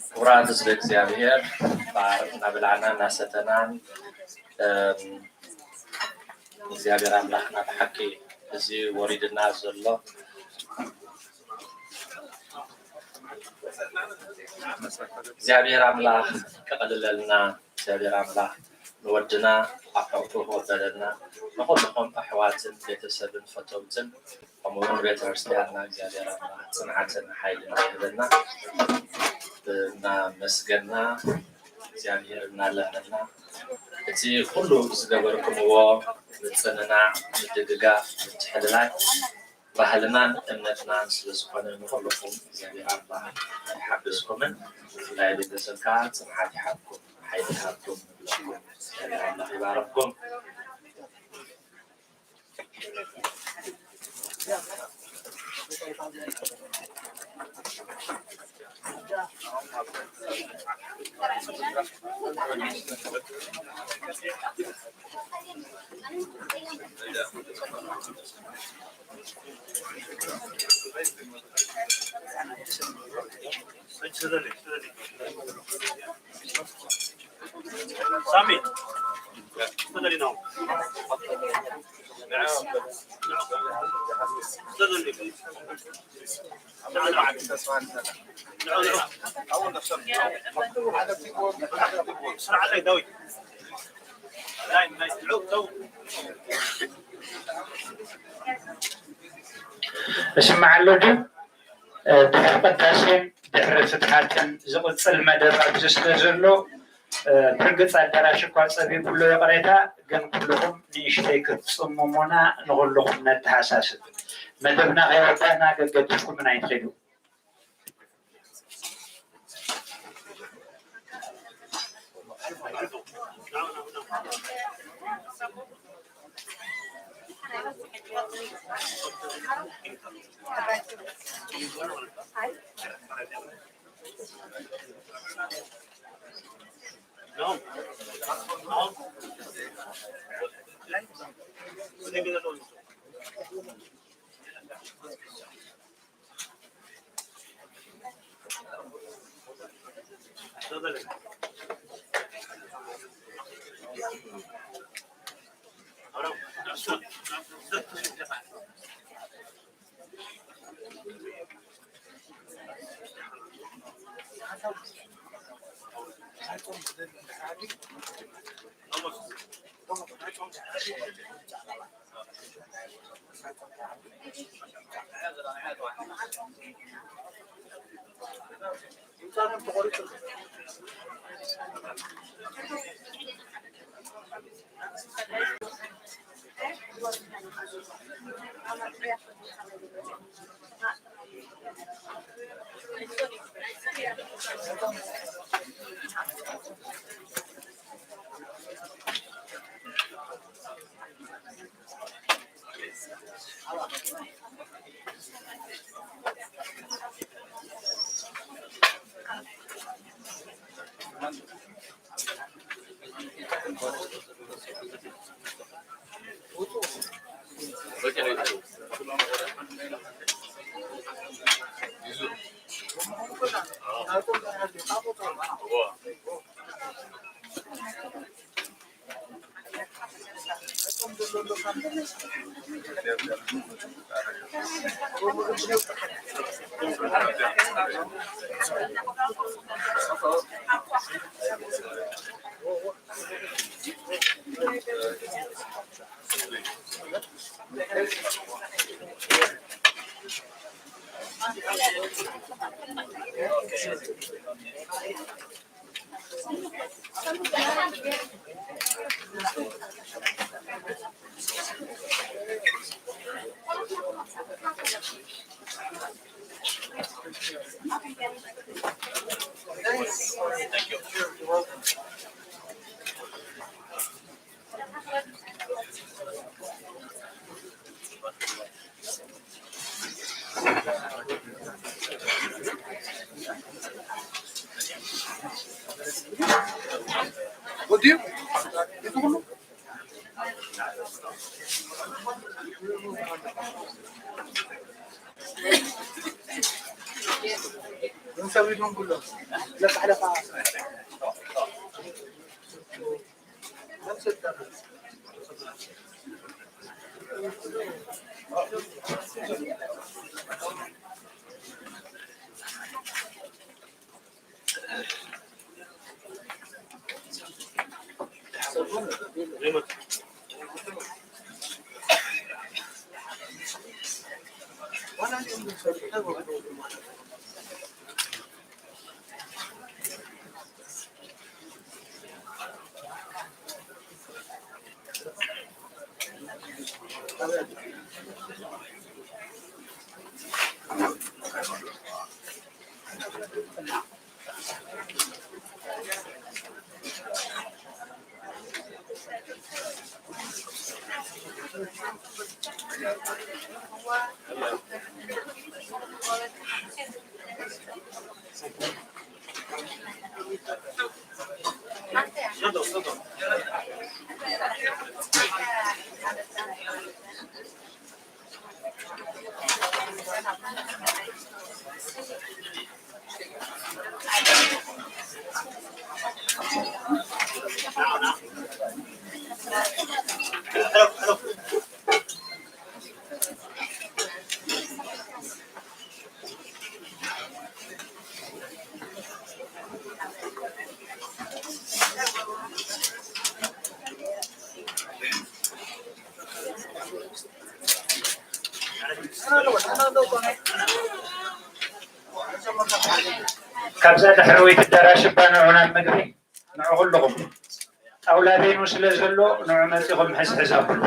ክቡራት ህዝቢ እግዚኣብሔር፣ ባር እናበላዕና እናሰተናን፣ እም፣ እግዚኣብሔር ኣምላኽና ብሓቂ እዚ ወሪድና ዘሎ እግዚኣብሔር ኣምላኽ ከቐልለልና፣ እግዚኣብሔር ኣምላኽ ንወድና ኣብ ሕቑፉ ክቕበለና፣ ንኹልኹም ኣሕዋትን ቤተሰብን ፈተውትን ከምኡ እውን ቤተ ክርስቲያንና እግዚኣብሔር ኣምላኽ ጽንዓትን ሓይልን ይህበና። እናመስገና እግዚኣብሔር እናለመና እቲ ኩሉ ዝገበርኩምዎ ምጽንናዕ፣ ምድግጋፍ፣ ምትሕልላይ ባህልናን እምነትናን ስለ ዝኾነ ንኹልኹም እግዚኣብሔር ኣምላኽ ይሓግዝኩምን ብፍላይ ቤተሰብካ ጽንዓት ይሃብኩም፣ ሓይሊ ይሃብኩም ንብለኩም። እግዚኣብሔር ኣምላኽ ይባርኽኩም። ሳሚ፣ ተደሊ ነው። ተደሊ። እስማዕ ኣሎ ድዩ? ድሕሪ ቅዳሴን ድሕሪ ፍትሓትን ዝቕጽል መደብ ኣብዚ ስለ ዘሎ፣ ሕግጽ ኣዳራሽ እኳ ጸቢቡ ኣሎ፣ ይቕሬታ። ግን ኩልኹም ንእሽተይ ክትጽምሙና ንኹልኹም ነተሓሳስብ። መደብና ከይወዳእና ገገዲፍኩምና ኣይትኺዱ። What do you? ካብዛ ዳሕረወይቲ ኣዳራሽ እባ ንዑ ናብ ምግቢ፣ ንዑ ኩልኹም። ጣውላ በይኑ ስለ ዘሎ ንዑ መጺኹም ሕዝሕዝ ኣብሉ።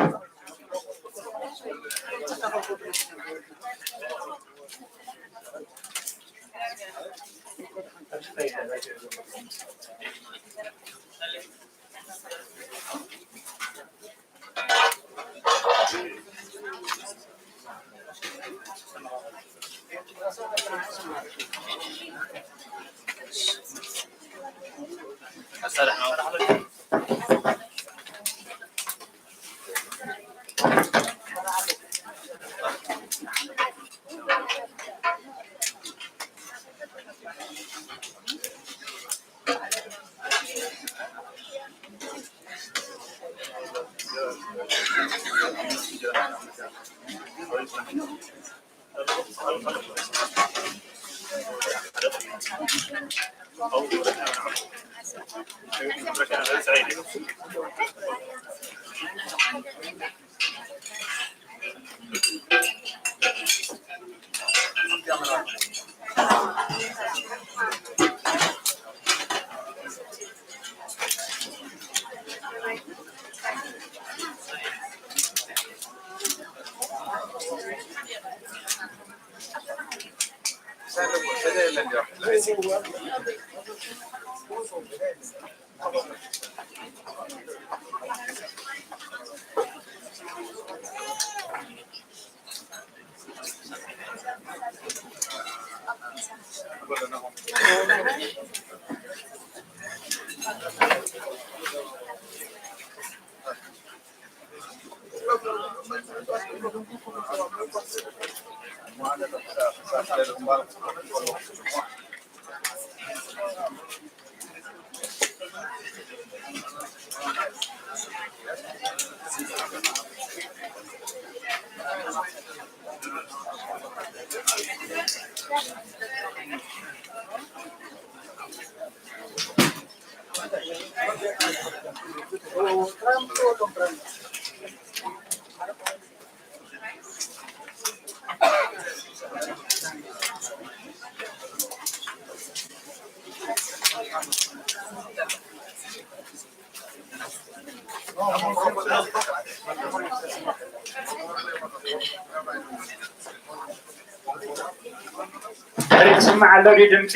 ድሕሪት ይስማዕ ኣሎ ድዩ ድምፂ?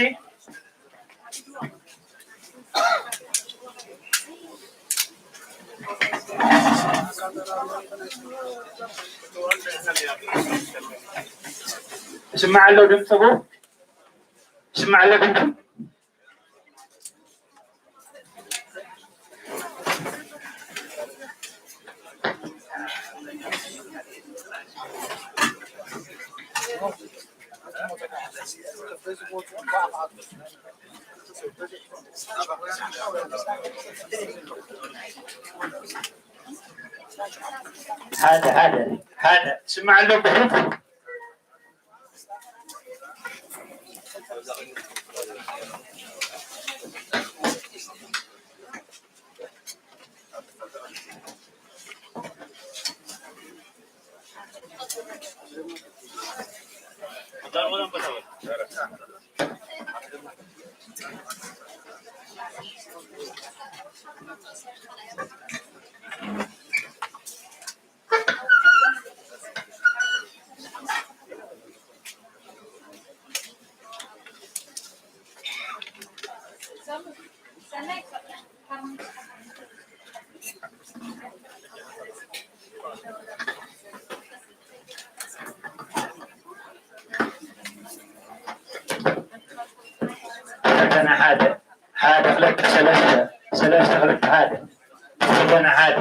ይስማዕ ኣሎ ድምፅኹ? ይስማዕ ኣሎ ድምፁ? ሓደ ሓደ ሓደ ስማዕ ኣሎ ብሕት። ፈተነ ሓደ ሓደ ክልተ ሰለስተ ሰለስተ ክልተ ሓደ ፈተነ ሓደ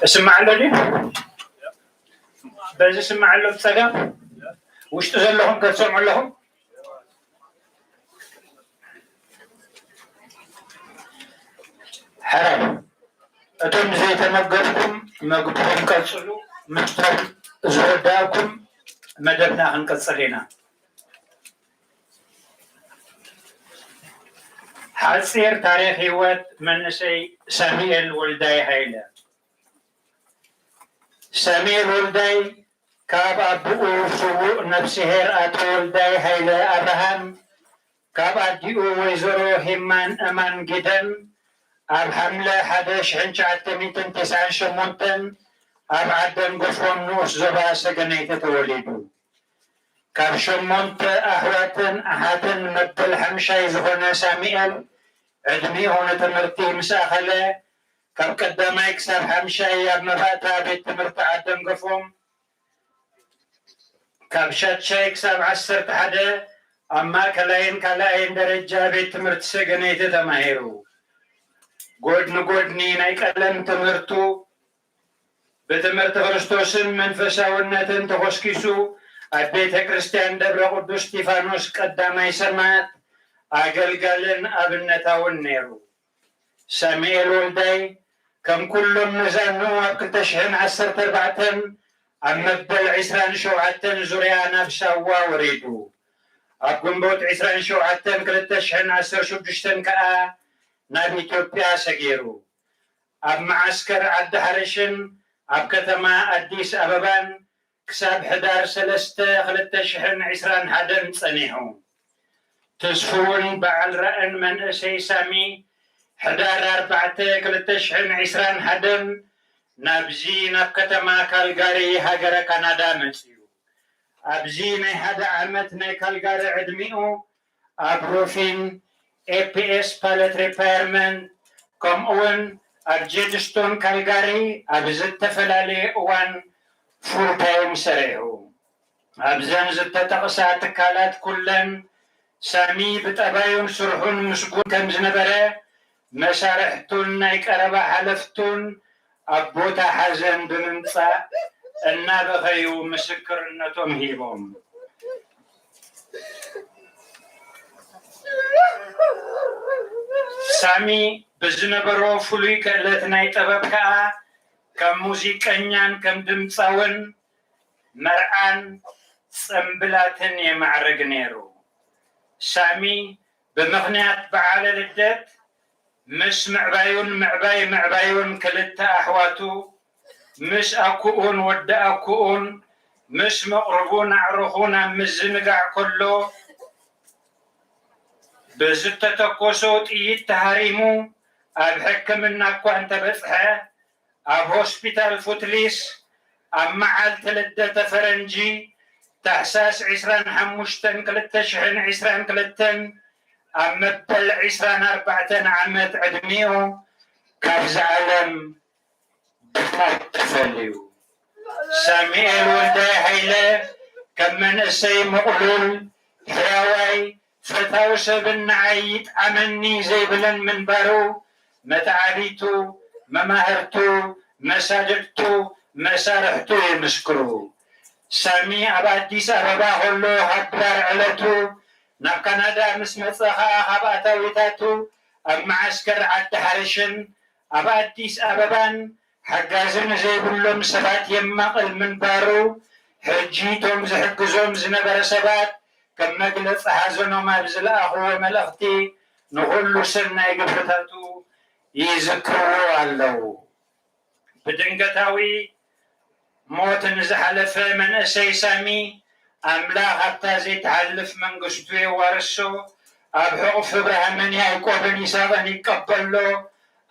እስማዕ ኣሎ ድዩ? በዚ ስማዕ ኣሎ ብጸጋም ውሽጢ ዘለኹም ከትሰምዑ ኣለኹም። ሕራይ እቶም ዘይተመገብኩም መግብኹም ቀጽሉ፣ ምስቶም ዝወዳእኩም መደብና ክንቅጽል ኢና። ሓጺር ታሪኽ ህይወት መንእሰይ ሳሙኤል ወልዳይ ሃይለ። ሳሙኤል ወልዳይ ካብ ኣቦኡ ስዉእ ነፍስሄር ኣቶ ወልዳይ ሃይለ ኣብርሃም፣ ካብ ኣዲኡ ወይዘሮ ሄማን እማን ጊደን ኣብ ሓምለ ሓደ ሽሕን ትሽዓተ ሚእትን ተስዓን ሸሞንተን ኣብ ዓደን ጎፎም ንኡስ ዞባ ሰገነይቲ ተወሊዱ። ካብ ሸሞንተ ኣሕዋትን ኣሓትን መበል ሓምሻይ ዝኾነ ሳሙኤል ዕድሚኡ ንትምህርቲ ምስ ኣኸለ ካብ ቀዳማይ ክሳብ ሓምሻይ ኣብ መባእታ ቤት ትምህርቲ ዓደን ጎፎም፣ ካብ ሻድሻይ ክሳብ ዓሰርተ ሓደ ኣብ ማእከላይን ካልኣይን ደረጃ ቤት ትምህርቲ ሰገነይቲ ተማሂሩ። ጎድኒ ጎድኒ ናይ ቀለም ትምህርቱ ብትምህርቲ ክርስቶስን መንፈሳውነትን ተኾስኪሱ ኣብ ቤተ ክርስቲያን ደብረ ቅዱስ እስጢፋኖስ ቀዳማይ ሰማዕት ኣገልጋልን ኣብነታውን ነይሩ። ሳሙኤል ወልዳይ ከም ኩሎም መዛንኡ ኣብ ክልተ ሽሕን ዓሰርተ ኣርባዕተን ኣብ መበል ዕስራን ሸውዓተን ዙርያ ናብ ሳዋ ወሪዱ። ኣብ ግንቦት ዕስራን ሸውዓተን ክልተ ሽሕን ዓሰርተ ሽዱሽተን ከኣ ናብ ኢትዮጵያ ሰጊሩ። ኣብ መዓስከር ዓዲ ሓርሽን ኣብ ከተማ ኣዲስ ኣበባን ክሳብ ሕዳር ሰለስተ ክልተ ሽሕን ዕስራን ሓደን ጸኒሑ። ትስፉውን በዓል ራእን መንእሰይ ሳሚ፣ ሕዳር ኣርባዕተ ክልተ ሽሕን ዕስራን ሓደን ናብዚ ናብ ከተማ ካልጋሪ ሃገረ ካናዳ መጺኡ። ኣብዚ ናይ ሓደ ዓመት ናይ ካልጋሪ ዕድሚኡ ኣብ ሩፊን፣ ኤፒኤስ ፓለት ሪፓየርመንት፣ ከምኡውን ኣብ ጄድስቶን ካልጋሪ ኣብ ዝተፈላለየ እዋን ፉል ታይም ሰሪሑ። ኣብዘን ዝተጠቕሳ ትካላት ኩለን ሳሚ ብጠባዩን ስርሑን ምስጉን ከም ዝነበረ መሳርሕቱን ናይ ቀረባ ሓለፍቱን ኣብ ቦታ ሓዘን ብምምጻእ እናበኸዩ ምስክርነቶም ሂቦም። ሳሚ ብዝነበሮ ፍሉይ ክእለት ናይ ጥበብ ከኣ ከም ሙዚቀኛን ከም ድምጻውን መርዓን ጽምብላትን የማዕርግ ነይሩ። ሳሚ ብምኽንያት በዓለ ልደት ምስ ምዕባዩን ምዕባይ ምዕባዩን ክልተ ኣሕዋቱ፣ ምስ ኣኩኡን ወዲ ኣኩኡን፣ ምስ መቕርቡን ኣዕሩኹን ኣብ ምዝንጋዕ ከሎ፣ ብዝተተኮሶ ጥይት ተሃሪሙ ኣብ ሕክምና እኳ እንተበጽሐ፣ ኣብ ሆስፒታል ፉትሊስ ኣብ መዓልቲ ልደተ ፈረንጂ ታሕሳስ ዕስራን ሓሙሽተን ክልተ ሽሕን ዕስራን ክልተን ኣብ መበል ዕስራን ኣርባዕተን ዓመት ዕድሚኡ ካብዚ ዓለም ብሞት ተፈልዩ። ሳሙኤል ወልደ ሃይለ ከም መንእሰይ ምቕሉል፣ ሕያዋይ፣ ፈታዊ ሰብን ንዓይ ይጥዓመኒ ዘይብልን ምንባሩ መተዓቢቱ፣ መማህርቱ፣ መሳድድቱ፣ መሳርሕቱ ይምስክሩ። ሳሚ ኣብ ኣዲስ ኣበባ ከሎ ካብ ድራር ዕለቱ ናብ ካናዳ ምስ መጸ ኸኣ ካብ ኣታዊታቱ ኣብ መዓስከር ዓዲ ሓርሽን ኣብ ኣዲስ ኣበባን ሓጋዚ ንዘይብሎም ሰባት የማቕል ምንባሩ፣ ሕጂ እቶም ዝሕግዞም ዝነበረ ሰባት ከም መግለጺ ሓዘኖም ኣብ ዝለኣኽዎ መልእኽቲ፣ ንኹሉ ሰናይ ግብርታቱ ይዝክርዎ ኣለዉ። ብድንገታዊ ሞት ንዝሓለፈ መንእሰይ ሳሚ፣ ኣምላኽ ኣብታ ዘይትሓልፍ መንግስቱ የዋርሶ፣ ኣብ ሕቑፊ ብርሃምን ያዕቆብን ይስሐቕን ይቀበሎ፣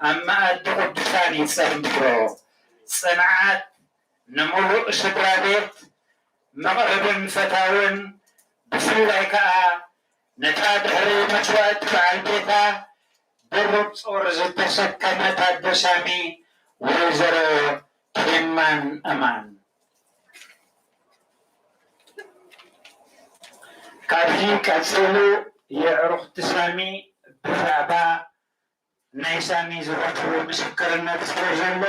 ኣብ መኣዲ ቅዱሳን ይጸንብሮ። ጽንዓት ንምሉእ ስድራ ቤት፣ መቕርብን ፈታውን፣ ብፍላይ ከኣ ነታ ድሕሪ መስዋእቲ በዓል ቤታ ድሩብ ጾር ዝተሰከመት ኣደ ሳሚ ወይዘሮ ሄማን ኣማን። ካብዚ ቀጺሉ የዕሩኽቲ ሳሚ ብዛዕባ ናይ ሳሚ ዝረኽቡ ምስክርነት ስለ ዘሎ፣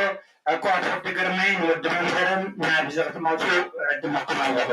ዕቁባት ወዲ ግርማይን ወዲ መምህርን ናብዚ ክትመጹ እዕድመኩም ኣለኹ።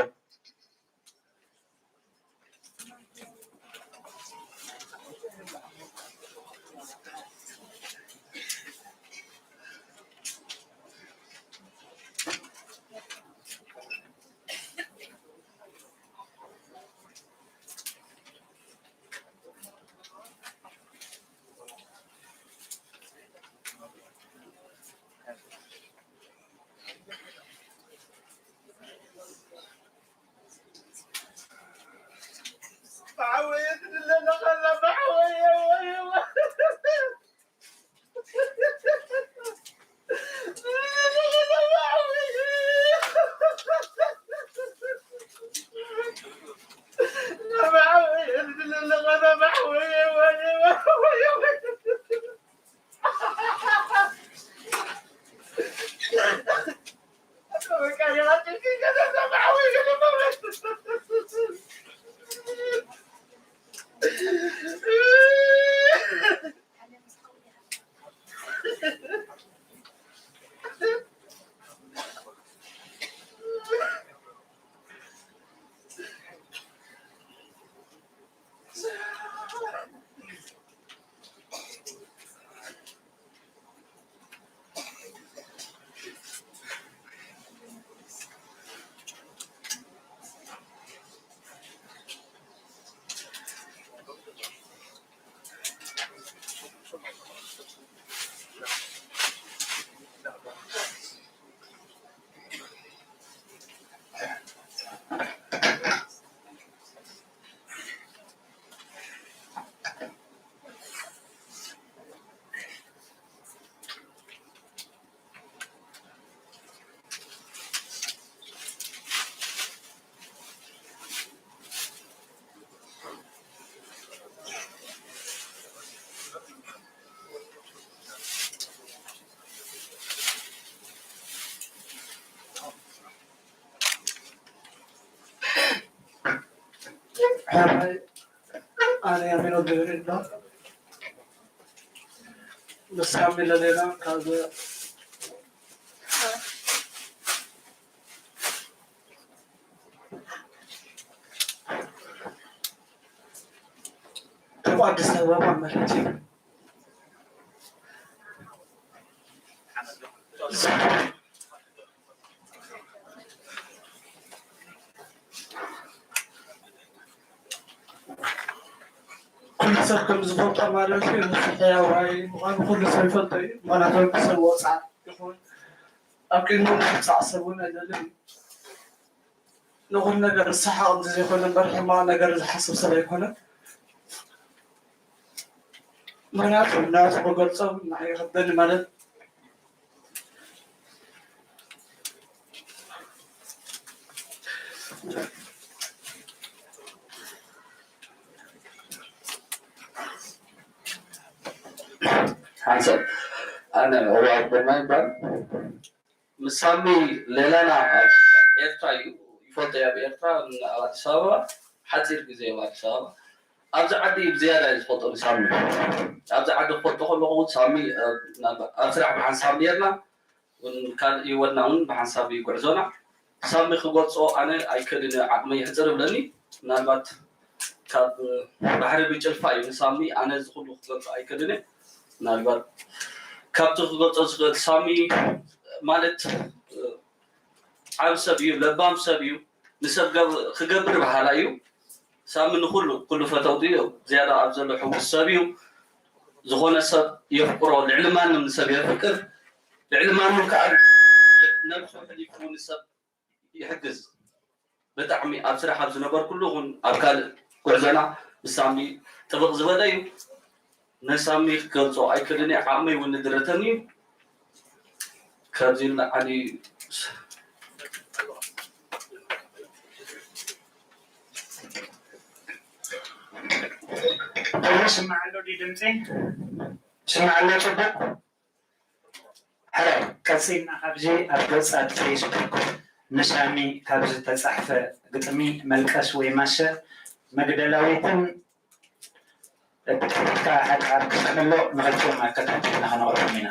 ሕራይ ኣነ ኣሚኖ ግብሪ ኣሎ። ንስኻ ሚለሌና ካብ ካብ ኣዲስ ኣበባ ማለት እዩ። ኩሉ ሰብ ከም ዝፈልጦ ማለት እዩ። ንሱ ሕያዋይ ምዃኑ ኩሉ ሰብ ይፈልጦ እዩ። ምኽንያቱ ወዲ ሰብ ወፃዕ ይኹን ኣብ ቅድሚ ዝወፃዕ ሰብ እውን ኣይደልን እዩ። ንኹሉ ነገር ዝሰሓቕ እንተዘይኮነ እምበር ሕማቕ ነገር ዝሓስብ ሰብ ኣይኮነን። ምኽንያቱ ናቱ ክገልጾም ንዓይ ይኸብደኒ ማለት ሓንሳብ ኣነ እዋር ግርማ ይባል። ምስ ሳሚ ሌላና ኣብ ኤርትራ እዩ ይፈልጦ፣ ኣብ ኤርትራ ኣብ ኣዲስ ኣበባ ሓፂር ግዜ ኣብ ኣዲስ ኣበባ ኣብዚ ዓዲ እዩ ብዝያዳ እዩ ዝፈልጦ ንሳሚ። ኣብዚ ዓዲ ክፈልጦ ከለኹ እውን ሳሚ ኣብ ስራሕ ብሓንሳብ ነርና፣ ካልእ ህይወትና እውን ብሓንሳብ እዩ ጉዕዞና። ሳሚ ክገልጾ ኣነ ኣይክእልን እየ፣ ዓቕመይ ሕጽር ይብለኒ። ምናልባት ካብ ባሕሪ ብጭልፋ እዩ ንሳሚ፣ ኣነ እዚ ኩሉ ክገልጾ ኣይክእልን እየ። ምናልባት ካብቲ ክገልጾ ዝኽእል ሳሚ ማለት ዓቢ ሰብ እዩ፣ ለባም ሰብ እዩ፣ ንሰብ ክገብር በሃላይ እዩ። ሳሚ ንኹሉ ኩሉ ፈተውቲ እዩ፣ ዝያዳ ኣብ ዘሎ ሕጉስ ሰብ እዩ። ዝኾነ ሰብ የፍቅሮ፣ ልዕሊ ማንም ንሰብ የፍቅር፣ ልዕሊ ማንም ከዓ ነብሱ ሕሊፉ ንሰብ ይሕግዝ። ብጣዕሚ ኣብ ስራሕ ኣብ ዝነበርኩሉ ይኹን ኣብ ካልእ ጉዕዞና ብሳሚ ጥብቕ ዝበለ እዩ። ንሳሚ ክገልጾ ኣይክእልን እየ፣ ዓቕመይ እውን ንድረተኒ እዩ። ካብዚ ንላዕሊ ስማዕ ኣሎ ድዩ ድምፂ? ስማዕ ኣሎ ፅቡቅ? ሕራይ ቀፂልና ካብዚ ኣብ ገፃት ፌስቡክ ንሳሚ ካብ ዝተፃሕፈ ግጥሚ መልቀስ ወይ ማሰ መግደላዊትን ብድሕሪትካ ሓደ ዓርኪ ስዕንሎ ንክልቲኦም ኣከታቲልና ከነቕርቦም ኢና።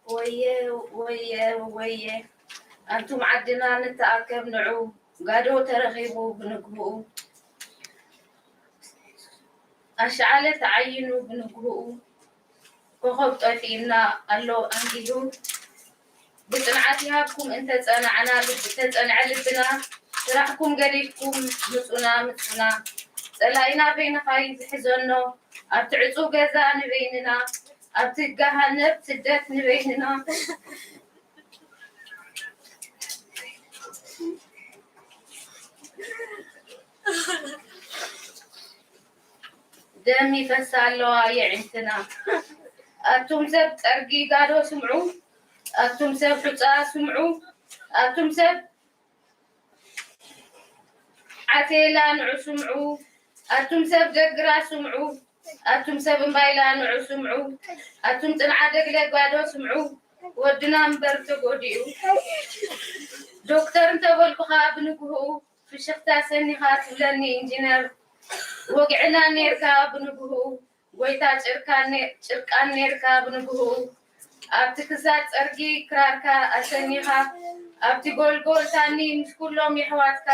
ወየ ወየ ወየ ኣንቱም ዓድና ንተኣከብ ንዑ ጋዶ ተረኺቡ ብንግህኡ ኣሽዓለ ተዓይኑ ብንግህኡ ኮኾብ ጠፊእና ኣሎ ኣንጊሁ ብፅንዓት ይሃብኩም እንተፀናዕና ልብ ተፀንዐ ልብና ስራሕኩም ገዲፍኩም ምፁና ምፁና ፀላኢና በይንኻ እዩ ዝሕዘኖ ኣብቲ ዕፁው ገዛ ንበይንና ኣብቲ ገሃነብ ስደት ንበይንና ደም ይፈሳ ኣለዋ የዒንትና ኣቱም ሰብ ፀርጊ ጋዶ ስምዑ ኣቱም ሰብ ሑፃ ስምዑ ኣቱም ሰብ ዓቴላ ንዑ ስምዑ ኣቱም ሰብ ደግራ ስምዑ ኣቱም ሰብ እምባይላ ንዑ ስምዑ ኣቱም ፅንዓ ደግለ ጋዶ ስምዑ ወድና እምበር ተጎዲኡ ዶክተር እንተበልኩኻ ብንግህኡ ፍሽኽታ ሰኒኻ ትብለኒ ኢንጂነር ወግዕና ኔርካ ብንግህኡ ጎይታ ጭርቃን ኔርካ ብንግህኡ ኣብቲ ክሳድ ጸርጊ ክራርካ ኣሰኒኻ ኣብቲ ጎልጎል ታኒ ምስ ኩሎም የሕዋትካ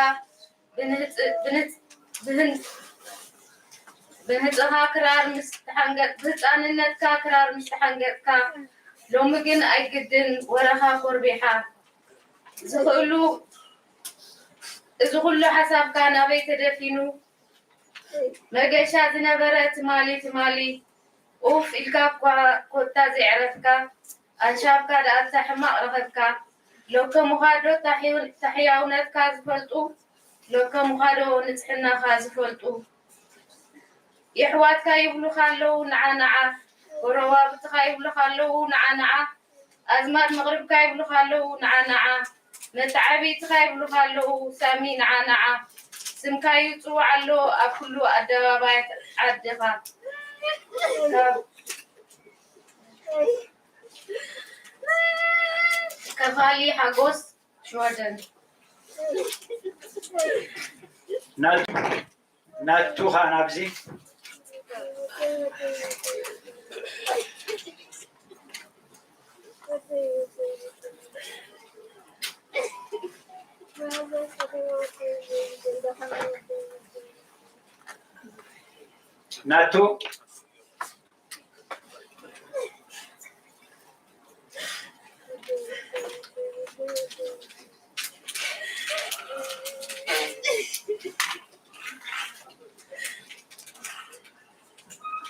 ብንህጽኻ ክራር ምስ ተሓንገጥ ብህጻንነትካ ክራር ምስ ተሓንገጥካ ሎሚ ግን ኣይግድን ወረኻ ኮርቢሓ ዝኽእሉ እዚ ኩሉ ሓሳብካ ናበይ ተደፊኑ መገሻ ዝነበረ ትማሊ ትማሊ ኡፍ ኢልካ እኳ ኮታ ዘየዕረፍካ ኣንሻብካ ደኣ እንታይ ሕማቕ ረኸብካ ሎከ ምዃዶ ታሕያውነትካ ዝፈልጡ ሎከ ምዃዶ ንጽሕናኻ ዝፈልጡ የሕዋትካ ይብሉኻ ኣለዉ ንዓ ንዓ ጎረባብትኻ ይብሉኻ ኣለዉ ንዓ ንዓ ኣዝማድ መቕርብካ ይብሉኻ ኣለዉ ንዓ ንዓ መተዓብይትኻ ይብሉኻ ኣለዉ ሳሚ ንዓ ንዓ ስምካ ይጽዋዕ ኣሎ ኣብ ኩሉ ኣደባባያት ዓድኻ ካብ ከፋሊ ሓጎስ ሽወደን ናቱ ከኣ ናብዚ ናቱ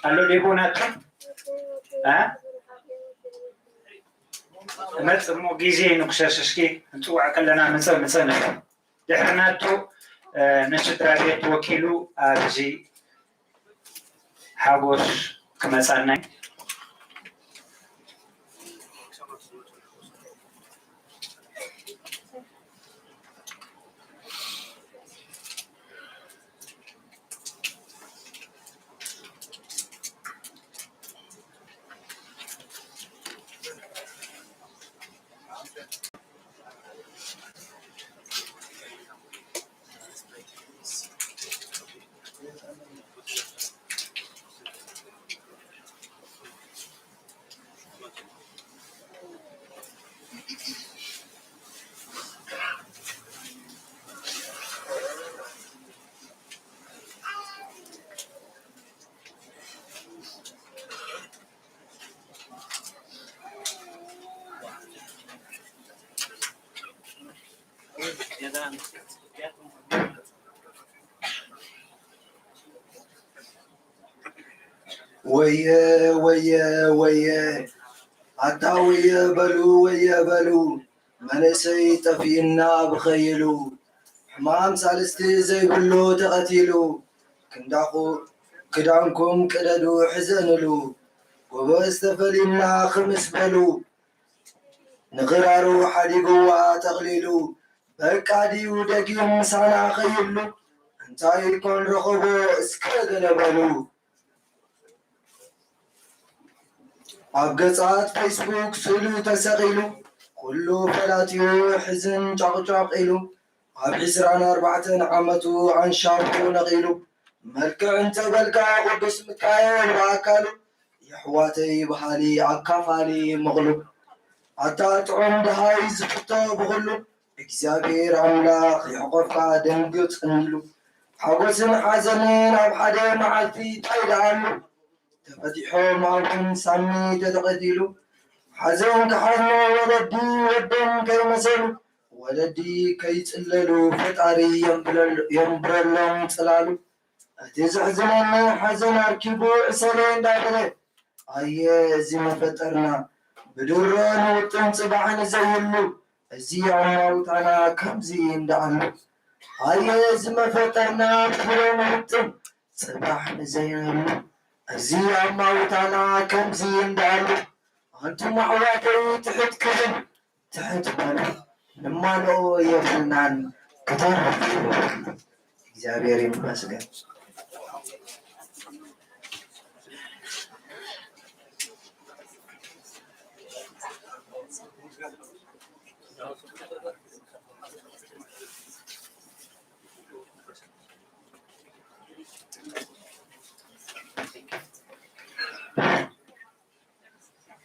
ኣሎ ዴቦ ናቱ እ? እመጽእ እሞ ግዜ ንክሸሽ እስኪ ክንጽውዖ ከለና ምጸ ምጸ ንብል። ድሕሪ ናቱ፣ እ፣ ንስድራ ቤት ወኪሉ ኣብዚ ሓጎስ ክመጻና እዩ። ወየ ወየ ወየ፣ ኣታ ወየ በሉ፣ ወየ በሉ፣ መንእሰይ ጠፊእና ብኸይሉ። ሕማም ሳልስቲ ዘይብሉ ተቐቲሉ። ክንዳኹ ክዳንኩም ቅደዱ ሕዘንሉ። ጎበዝ ተፈሊና ክምስ በሉ። ንኽራሩ ሓዲግዋ ጠቕሊሉ። በቃ ድዩ ደጊም ምሳና ኸይህሉ? እንታይ ኮን ረኸቦ እስከ ገለ በሉ። ኣብ ገጻት ፌስቡክ ስእሉ ተሰቒሉ። ኩሉ ፈላጢኡ ሕዝን ጫቕጫቕ ኢሉ። ኣብ ዕስራን ኣርባዕተን ዓመቱ ኣንሻርኩ ነቒሉ። መልክዕ እንተበልካ ቅዱስ ሚካኤል ብኣካሉ። የሕዋተይ በሃሊ ኣካፋሊ ምቕሉ። ኣታ ጥዑም ደሃይ ዝፍቶ ብኹሉ። እግዚኣብሔር ኣምላኽ ይሕቆፍካ ደንግጽ እንሉ። ሓጎስን ሓዘንን ኣብ ሓደ መዓልቲ ታይ ደኣሉ። ተፈቲሖም ኣብን ሳሚ ተተቐቲሉ። ሓዘን ክሓዝኑ ወለዲ ወደም ከይመሰሉ። ወለዲ ከይጽለሉ ፈጣሪ የንብረሉ- የንብረሎም ጽላሉ። እቲ ዘሕዝነኒ ሓዘን ኣርኪቡ ዕሰለ እንዳበለ። ኣየ እዚ መፈጠርና ብድሮ ንውጥን ጽባሕ ንዘይህሉ። እዚ ኣማውታና ከምዚ እንዳኣሉ። ኣየ እዚ መፈጠርና ብድሮ ንውጥን ጽባሕ ንዘይህሉ። እዚ ኣማውታና ከምዚ እንዳኣሉ። ኣንቱም ኣሕዋተይ ትሕት ክብል ትሕት በሉ፣ ንማልኦ የብልናን፣ ክተርፍ ይብሉ። እግዚኣብሔር ይመስገን።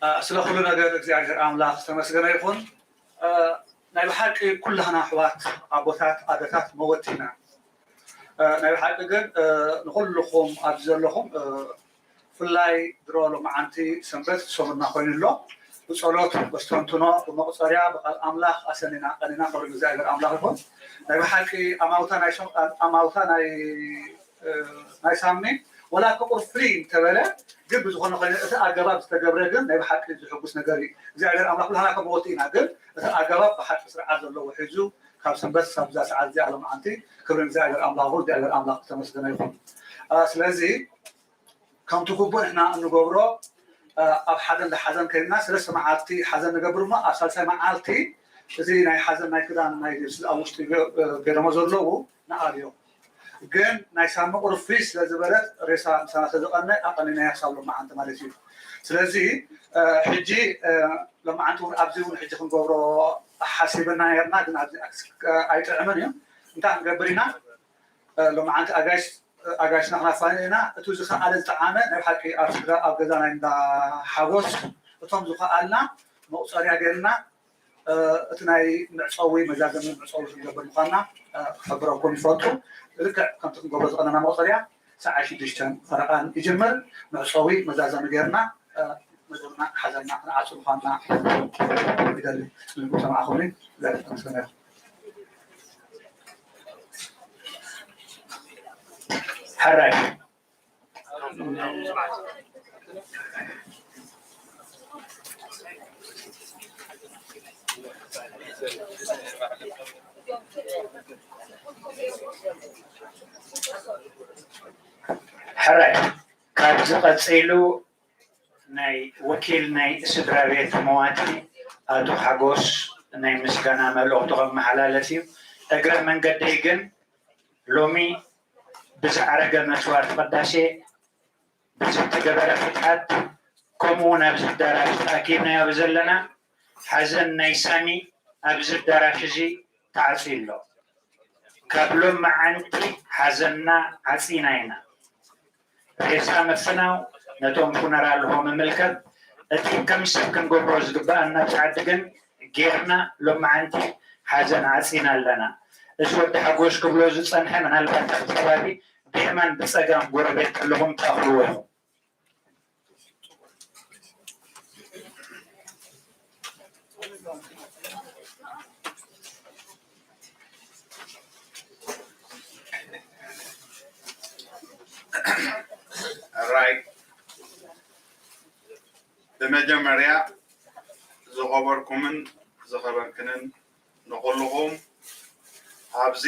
እ፣ ስለ ኩሉ ነገር እግዚኣብሔር ኣምላኽ ዝተመስገነ ይኹን። እ፣ ናይ ብሓቂ ኩላህና ኣሕዋት፣ ኣቦታት፣ ኣደታት መወቲ ኢና። እ፣ ናይ ብሓቂ ግን፣ እ፣ ንኹልኹም ኣብዚ ዘለኹም፣ እ፣ ብፍላይ ድሮ ሎማዓንቲ ሰንበት ሰሙንና ኮይኑ ኣሎ። ብጸሎት፣ በስተንትኖ፣ ብመቑጸርያ፣ ብቃል ኣምላኽ ኣሰኒና ቀኒና፣ ክብሪ ንእግዚኣብሔር ኣምላኽ ይኹን። ናይ ብሓቂ ኣማውታ ናይ ሸም-፣ ኣማውታ ናይ እ፣ ናይ ሳሚ፣ ወላ ፍቁር ፍሪ እንተበለ፣ ግን ብዝኾነ ኾይኑ እቲ ኣገባብ ዝተገብረ ግን ናይ ብሓቂ ዝሕጉስ ነገር እዩ። እግዚኣብሔር ኣምላኽ ኩላህና ከም መወቲ ኢና፣ ግን እቲ ኣገባብ ብሓቂ ስርዓት ዘለዎ ሒዙ ካብ ሰንበት ክሳብ እዛ ሰዓት እዚኣ ሎማዓንቲ ክብሪ ንእግዚኣብሔር ኣምላኽ ይኹን። እግዚኣብሔር ኣምላኽ ዝተመስገነ ይኹን። እ፣ ስለዚ ከምቲ ግቡእ ንሕና እንገብሮ፣ እ፣ ኣብ ሓደ እንዳ ሓዘን ከይድና ሰለስተ መዓልቲ ሓዘን ንገብር እሞ ኣብ ሳልሳይ መዓልቲ እዚ ናይ ሓዘን ናይ ክዳን ናይ ልብሲ ኣብ ውሽጢ ገ-፣ እ፣ ገይሮሞ ዘለዉ ንኣልዮ። ግን ናይ ሳሚ ቁሩብ ፍይ ስለ ዝበለት ሬሳ ምሳና ስለ ዝቐነ ኣቐኒናያ ክሳብ ሎማዓንቲ ማለት እዩ። ስለዚ፣ እ፣ ሕጂ፣ እ፣ ሎማዓንቲ እውን ኣብዚ እውን ሕጂ ክንገብሮ ሓሲብና ነርና፣ ግን ኣብዚ ኣክስ-፣ እ፣ ኣይጥዕምን እዩ። እንታይ ክንገብር ኢና? እ፣ ሎማዓንቲ ኣጋይሽ፣ እ፣ ኣጋይሽና ክናፋን ኢና። እቱ ዝኸኣለ ዝጠዓመ ናይ ብሓቂ ኣብ ስድራ ኣብ ገዛ ናይ እንዳ ሓጎስ እቶም ዝኸኣልና መቑጸርያ ገይርና እ፣ እቲ ናይ መዕጸዊ መዛዘሚ መዕጸዊ ክንገብር ምዃንና፣ እ፣ ክሕብረኩም ይፈቱ። ልክዕ ከምቲ ክንገብሮ ዝቐነና መቑጸርያ ሰዓት ሽዱሽተን ፈረቓን ይጅምር። መዕጸዊ መዛዘሚ ጌርና፣ እ፣ መደብና ሓዘንና ክንዓጹ ምዃንና ይደሊ። ሰማዕኹምኒ፣ እግዚኣብሔር ይመስገን። ሕራይ። ሕራይ፣ ካብዚ ቀጺሉ ናይ ወኪል ናይ ስድራ ቤት መዋቲ ኣቶ ሓጎስ ናይ ምስጋና መልእኽቱ ከመሓላልፍ እዩ። እግረ መንገደይ ግን ሎሚ ብዝዓረገ መስዋዕቲ ቅዳሴ ብዝተገበረ ፍትሓት ከምኡ እውን ኣብዚ ኣዳራሽ ተኣኪብናዮ ዘለና ሓዘን ናይ ሳሚ ኣብዚ ኣዳራሽ እዚ ተዓፅዩ ኣሎ። ካብ ሎመዓንቲ ሓዘንና ዓፂና ኢና። ሬሳ ምፍናው ነቶም ፉነራል ሆም ምምልከት እቲ ከም ሰብ ክንገብሮ ዝግበኣና ጻዕዲ ግን ጌርና ሎመዓንቲ ሓዘን ዓፂና ኣለና። እዚ ወዲ ሓጎስ ክብሎ ዝጸንሐ ምናልባት ኣብቲ ከባቢ ብየማን ብጸጋም ጎረቤት ከለኹም ትኣኽልዎ ኢኹም። ሕራይ ብመጀመርያ ዝኸበርኩምን ዝኸበርክንን ንኹልኹም ኣብዚ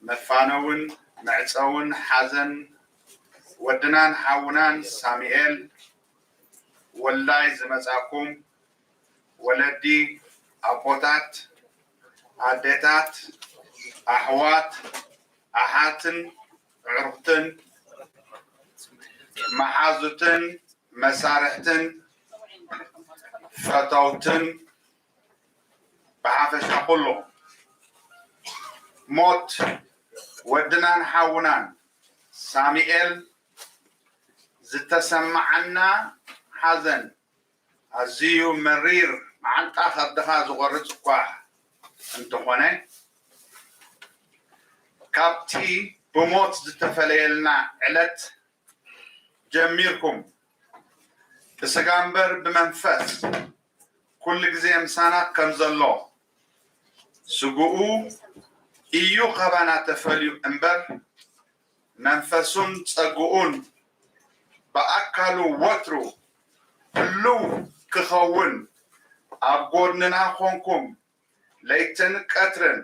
መፋነውን መዕፀውን ሓዘን ወድናን ሓውናን ሳሙኤል ወልዳይ ዝመፃኩም ወለዲ፣ ኣቦታት፣ ኣዴታት፣ ኣሕዋት፣ ኣሓትን ኣዕሩኽትን፣ መሓዙትን መሳርሕትን ፈተውትን ብሓፈሻ ኩሉ ሞት ወድናን ሓውናን ሳሙኤል ዝተሰማዓና ሓዘን ኣዝዩ መሪር መዓንጣ ከብድኻ ዝቖርጽ እኳ እንተኾነ ካብቲ ብሞት ዝተፈለየልና ዕለት ጀሚርኩም ብስጋ እምበር ብመንፈስ ኩሉ ግዜ ምሳና ከም ዘሎ ስግኡ እዩ ካባና ተፈልዩ እምበር መንፈሱን ጸግኡን ብኣካሉ ወትሩ ህልው ክኸውን ኣብ ጎድንና ኮንኩም ለይትን ቀትርን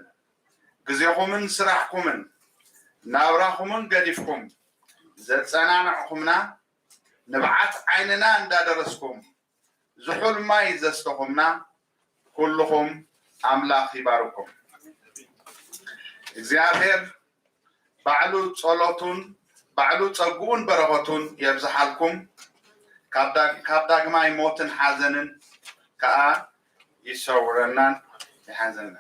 ግዜኹምን ስራሕኩምን ናብራኹምን ገዲፍኩም ዘጸናናዕኹምና ንብዓት ዓይንና እንዳደረስኩም ዝሑል ማይ ዘስተኹምና ኩልኹም ኣምላኽ ይባርኩም። እግዚኣብሔር ባዕሉ ጸሎቱን ባዕሉ ጸግኡን በረኸቱን የብዝሓልኩም። ካብ ዳ- ካብ ዳግማይ ሞትን ሓዘንን ከኣ ይሰውረናን ይሓዘና።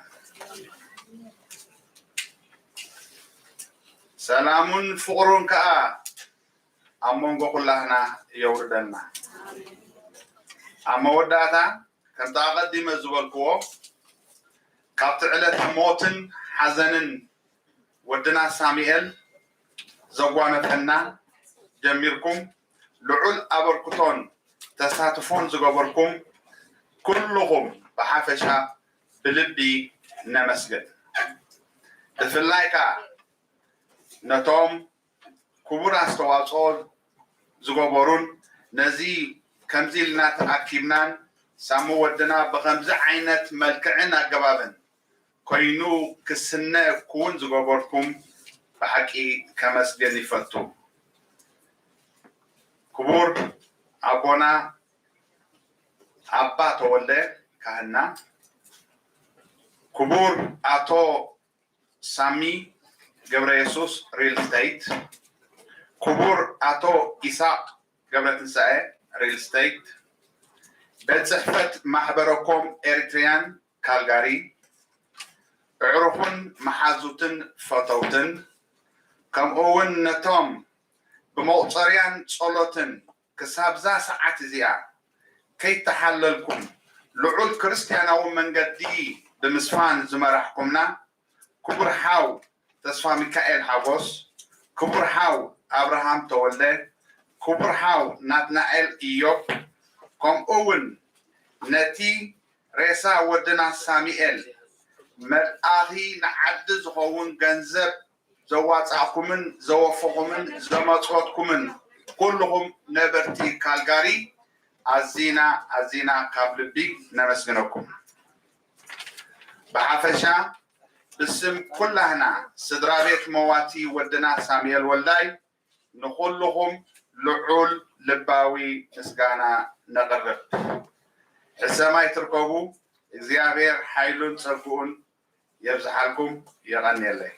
ሰላሙን ፍቕሩን ከኣ ኣብ መንጎ ኩላህና የውርደልና። ኣብ መወዳእታ ከምቲ ኣቐዲመ ዝበልክዎ ካብቲ ዕለተ ሞትን ሓዘንን ወድና ሳሙኤል ዘጓነፈና ጀሚርኩም ልዑል ኣበርክቶን ተሳትፎን ዝገበርኩም ኩልኹም ብሓፈሻ ብልቢ ነመስግን። ብፍላይ ከኣ ነቶም ክቡር ኣስተዋፅኦ ዝገበሩን ነዚ ከምዚ ኢልና ተኣኪብናን ሳሙ ወድና ብኸምዚ ዓይነት መልክዕን ኣገባብን ኮይኑ ክስነ ክውን ዝገበርኩም ብሓቂ ከመስግን ይፈቱ። ክቡር ኣቦና ኣባ ተወልደ ካህና፣ ክቡር ኣቶ ሳሚ ገብረየሱስ ሪል ስቴት፣ ክቡር ኣቶ ኢሳቅ ገብረትንሳኤ ሪል ስቴት፣ ቤት ጽሕፈት ማሕበረኮም ኤሪትሪያን ካልጋሪ፣ ኣዕሩኽን መሓዙትን ፈተውትን፣ ከምኡ እውን ነቶም ብመቑጸርያን ጸሎትን ክሳብዛ ሰዓት እዚኣ ከይተሓለልኩም ልዑል ክርስትያናዊ መንገዲ ብምስፋን ዝመራሕኩምና ክቡር ሓው ተስፋ ሚካኤል ሓጎስ፣ ክቡር ሓው ኣብርሃም ተወልደ፣ ክቡር ሓው ናትናኤል ኢዮብ፣ ከምኡ እውን ነቲ ሬሳ ወድና ሳሙኤል መልኣኺ ንዓዲ ዝኸውን ገንዘብ ዘዋጻእኩምን ዘወፈኹምን ዘመጽወትኩምን ኩልኹም ነበርቲ ካልጋሪ ኣዚና ኣዚና ካብ ልቢ ነመስግነኩም። ብሓፈሻ ብስም ኩላህና ስድራ ቤት መዋቲ ወድና ሳሙኤል ወልዳይ ንኹልኹም ልዑል ልባዊ ምስጋና ነቕርብ። ሕሰማይ ትርከቡ እግዚኣብሔር ሓይሉን ጸግኡን የብዝሓልኩም። የቐንየለይ።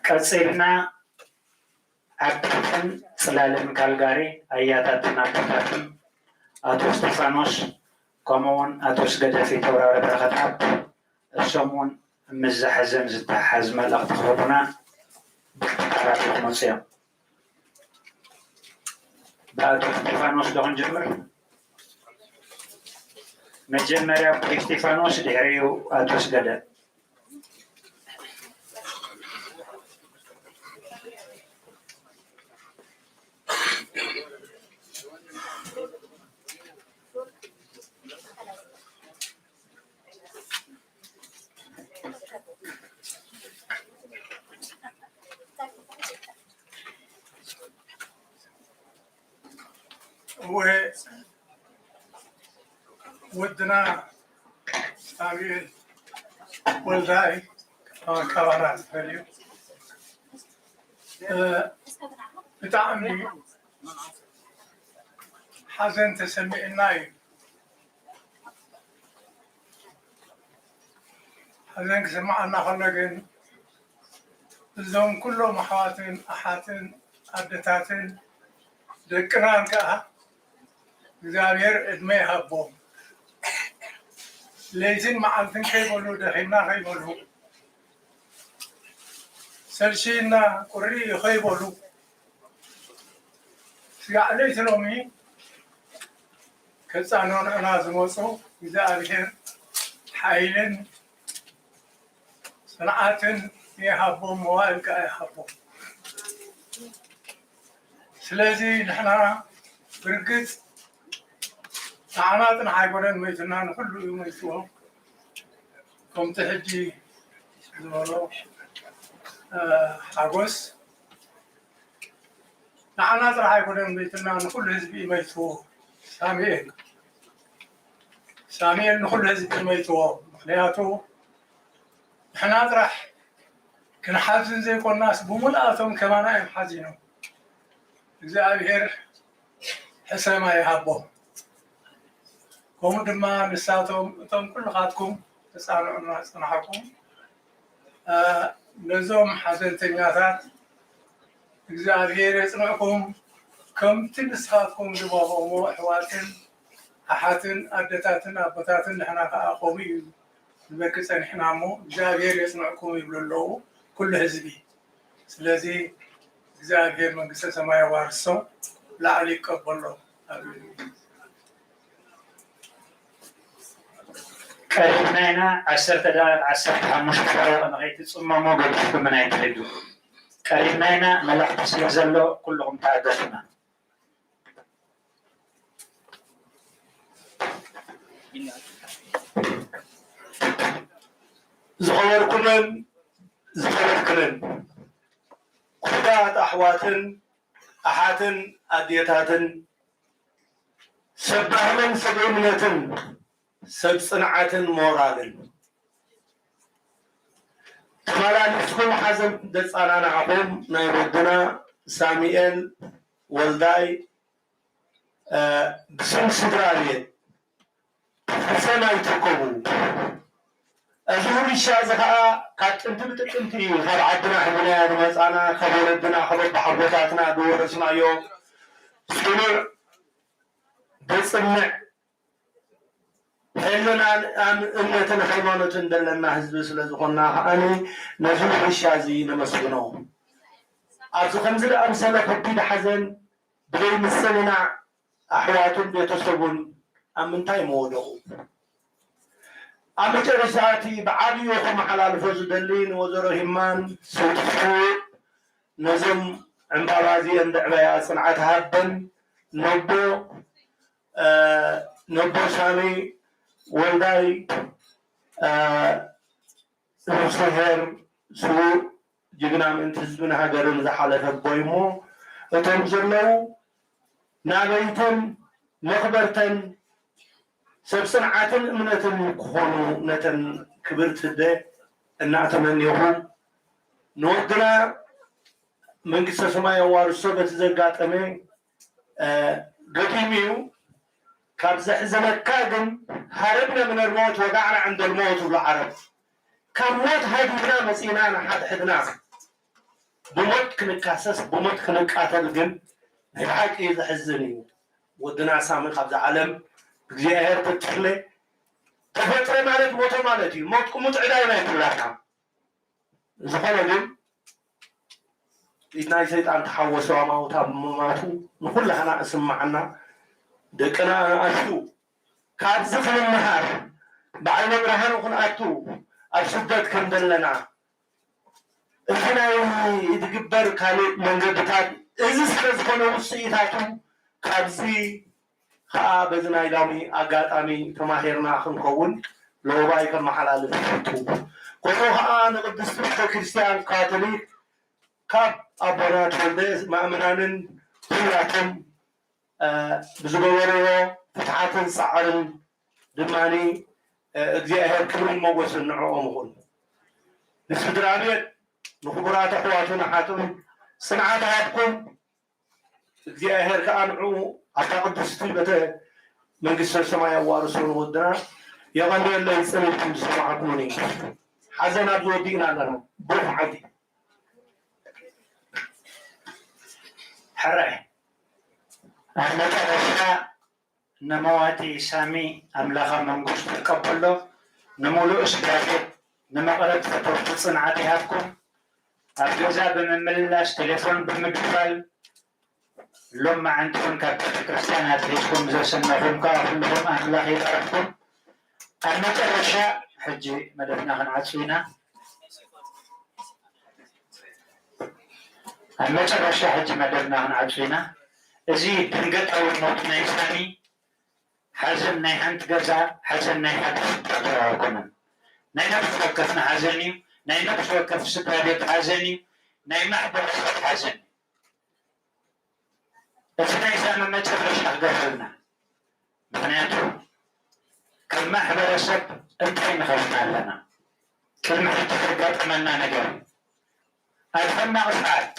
ቀጺልና ኣብ ትሕትን ጽላልን ካልጋሪ ኣያታትን ኣቦታትን ኣቶ እስጢፋኖስ ከምኡ እውን ኣቶ ስገደፊ ተውራረ በረኸት ኣብ እሶም እውን ምስዚ ሓዘን ዝተሓሓዝ መልእኽቲ ክህቡና ብሓላፊ ክመፁ እዮም። ብኣቶ እስጢፋኖስ ዶ ክንጅምር? መጀመርያ ብእስጢፋኖስ ድሕሪኡ ኣቶ ስገደ። እወ ወድና ሳሙኤል ወልዳይ ካባና ዝፈልዩ ብጣዕሚ ሓዘን ተሰሚዕና እዩ። ሓዘን ክስምዓና ከሎ ግን እዞም ኩሎም ኣሕዋትን ኣሓትን ኣደታትን ደቅናን ከዓ እግዚኣብሔር ዕድመ ይሃቦም። ለይትን መዓልትን ከይበሉ ደኺምና ከይበሉ ሰልችዩና ቁሪ ከይበሉ ስጋዕ ለይቲ ሎሚ ከፃንዑና ዝመፁ እግዚኣብሔር ሓይልን ፅንዓትን ይሃቦም፣ መዋእል ከዓ ይሃቦም። ስለዚ ንሕና ብርግፅ ንዓና ጥራሕ ኣይኮነን መይቱና፣ ንኩሉ እዩ መይትዎ። ከምቲ ሕጂ ዝበሎ ሓጎስ ንዓና ጥራሕ ኣይኮነን መይትና፣ ንኩሉ ህዝቢ እዩ መይትዎ። ሳሙኤል ሳሙኤል ንኩሉ ህዝቢ እዩ መይትዎ። ምክንያቱ ንሕና ጥራሕ ክንሓዝን ዘይኮናስ ብሙሉኣቶም ከማና እዮም ሓዚኖም። እግዚኣብሔር ሕሰማ ይሃቦም። ከምኡ ድማ ንሳቶም እቶም ኩልኻትኩም ተፃንዑና ዝፀናሕኩም ነዞም ሓዘንተኛታት እግዚኣብሔር የፅንዕኩም። ከምቲ ንስኻትኩም ዝበኸሞ ኣሕዋትን ኣሓትን ኣደታትን ኣቦታትን ንሕና ከዓ ከምኡ እዩ ዝበኪ ፀኒሕና እሞ እግዚኣብሔር የፅንዕኩም ይብሉ ኣለዉ ኩሉ ህዝቢ። ስለዚ እግዚኣብሔር መንግስተ ሰማይ ኣዋርሶም ላዕሊ ይቀበሎም። ቀሪብና ኢና። ዓሰርተ ደቂቕ ዓሰርተ ሓሙሽተ ደቂቕ ንኸይትፅመሙ ገዲፍኩምና ኣይትሕዱ። ቀሪብና ኢና። መልእኽቲ ስለ ዘሎ ኩልኹም ተኣገሱና። ዝኸበርኩምን ዝኸበርክንን ክቡራት ኣሕዋትን ኣሓትን ኣዴታትን ሰብ ባህልን ሰብ እምነትን ሰብ ፅንዓትን ሞራልን ተመላሊስኩም ሓዘን ዘፃናናዕኹም ናይ ወድና ሳሙኤል ወልዳይ ብስም ስድራ ቤት ብሰማይ ትርከቡ። እዚ ውርሻ እዚ ከዓ ካብ ጥንቲ ብጥቅምቲ እዩ ካብ ዓድና ሒዝናዮ ዝመፃና ካብ ወለድና ካብ ኣቦሓጎታትና ዝወረስናዮ ፅኑዕ ዘፅንዕ ሕልናን እምነትን ሃይማኖትን ዘለና ህዝቢ ስለዝኾንና ከዓኒ ነዚ ውርሻ እዚ ነመስግኖ። ኣብዚ ከምዚ ዝኣምሰለ ከቢድ ሓዘን ብዘይ ምስምማዕ ኣሕዋቱን ቤተሰቡን ኣብ ምንታይ ምወደቑ? ኣብ መጨረሻ እቲ ብዓብዩ ከመሓላልፎ ዝደሊ ንወይዘሮ ሂማን ስውጥቱ ነዞም ዕምባባ እዚአን ዘዕበያ ፅንዓት ሃበን ነቦ ነቦ ሳሚ ወልዳይ ነፍስሄር ስዉእ ጅግና ምእንቲ ህዝብን ሃገርን ዝሓለፈ ኣቦይ እሞ እቶም ዘለዉ ናበይተን መኽበርተን ሰብ ጽንዓትን እምነትን ክኾኑ ነተን ክብርቲ ኣደ እናተመንየኹ ንወድና መንግስተ ሰማይ ኣዋርሶ በቲ ዘጋጠመ ገጢሙ እዩ። ካብ ዘሕዝነካ ግን ሃረብነ ምን ልሞት ወጋዕና ዕንደ ልሞት ይብሉ ዓረብ። ካብ ሞት ሃዲብና መፂና ንሓድሕድና ብሞት ክንካሰስ ብሞት ክንቃተል ግን ናይ ብሓቂ ዘሕዝን እዩ። ወድና ሳሚ ካብዛ ዓለም እግዚኣብሔር ተትፍለ ተፈጥረ ማለት ሞተ ማለት እዩ። ሞት ቅሙጥ ዕዳይ ናይ ኩላትና ዝኾነ ግን ኢድ ናይ ሰይጣን ተሓወሶ ኣማውታ ብምማቱ ንኩላህና እስማዓና ደቅና ንኣሽቱ ካብዚ ክንምሃር ብዓይነ ብርሃን ክንኣቱ ኣብ ስደት ከም ዘለና እዚ ናይ ዝግበር ካልእ መንገድታት እዚ ስለ ዝኾነ ውፅኢታቱ ካብዚ ከዓ በዚ ናይ ሎሚ ኣጋጣሚ ተማሂርና ክንከውን ለውባይ ከመሓላልፍ ይፈቱ። ከምኡ ከዓ ንቅድስቲ ቤተክርስትያን ካቶሊክ ካብ ኣቦና ተወልደ ማእምናንን ኩላቶም ብዝገበርዎ ፍትሓትን ፃዕርን ድማ እግዚኣብሔር ክብርን ሞጎስን ንዕኦም ይኹን። ንስድራ ቤት ንክቡራት ኣሕዋቱን ኣሓቱን ፅንዓት ሃብኩም እግዚኣብሔር ከዓ ንዕኡ ኣብታ ቅድስቲ ቤተ መንግስተ ሰማይ ኣዋርሶ ንወድና የቐንየለይ። ፅን ኢልኩም ዝሰማዕኩምኒ ሓዘን ኣብዚ ወዲእና ኣለና። ብሩኽ ዓዲ። ሕራይ ኣብ መጨረሻ ንመዋቲ ሳሚ ኣምላኻ መንግስቱ ይቀበሎ፣ ንምሉእ ስድራ ቤት ንመቕረት ፈተውቲ ጽንዓት ይሃብኩም። ኣብ ገዛ ብምምልላስ፣ ቴሌፎን ብምድዋል፣ ሎም መዓንቲ እውን ካብ ቤተ ክርስቲያን ኣትሒዝኩም ዘሰነኹም ከኣ ኩልኹም ኣምላኽ ይባርኽኩም። ኣብ መጨረሻ ሕጂ መደብና ክንዓጹ ኢና። ኣብ መጨረሻ ሕጂ መደብና ክንዓጹ ኢና። እዚ ድንገታዊ ሞት ናይ ሳሚ ሓዘን ናይ ሓንቲ ገዛ፣ ሓዘን ናይ ሓደ ስድራ ጥራይ ኣይኮነን። ናይ ነፍሲ ወከፍና ሓዘን እዩ። ናይ ነፍሲ ወከፍ ስድራ ቤት ሓዘን እዩ። ናይ ማሕበረሰብ ሓዘን እዩ። እቲ ናይ ሳሚ መጨረሻ ክገብረልና። ምኽንያቱ ከም ማሕበረሰብ እንታይ ንኸውን ኣለና? ቅድሚ ሕጂ ዘጋጠመና ነገር ኣብ ሕማቕ ሰዓት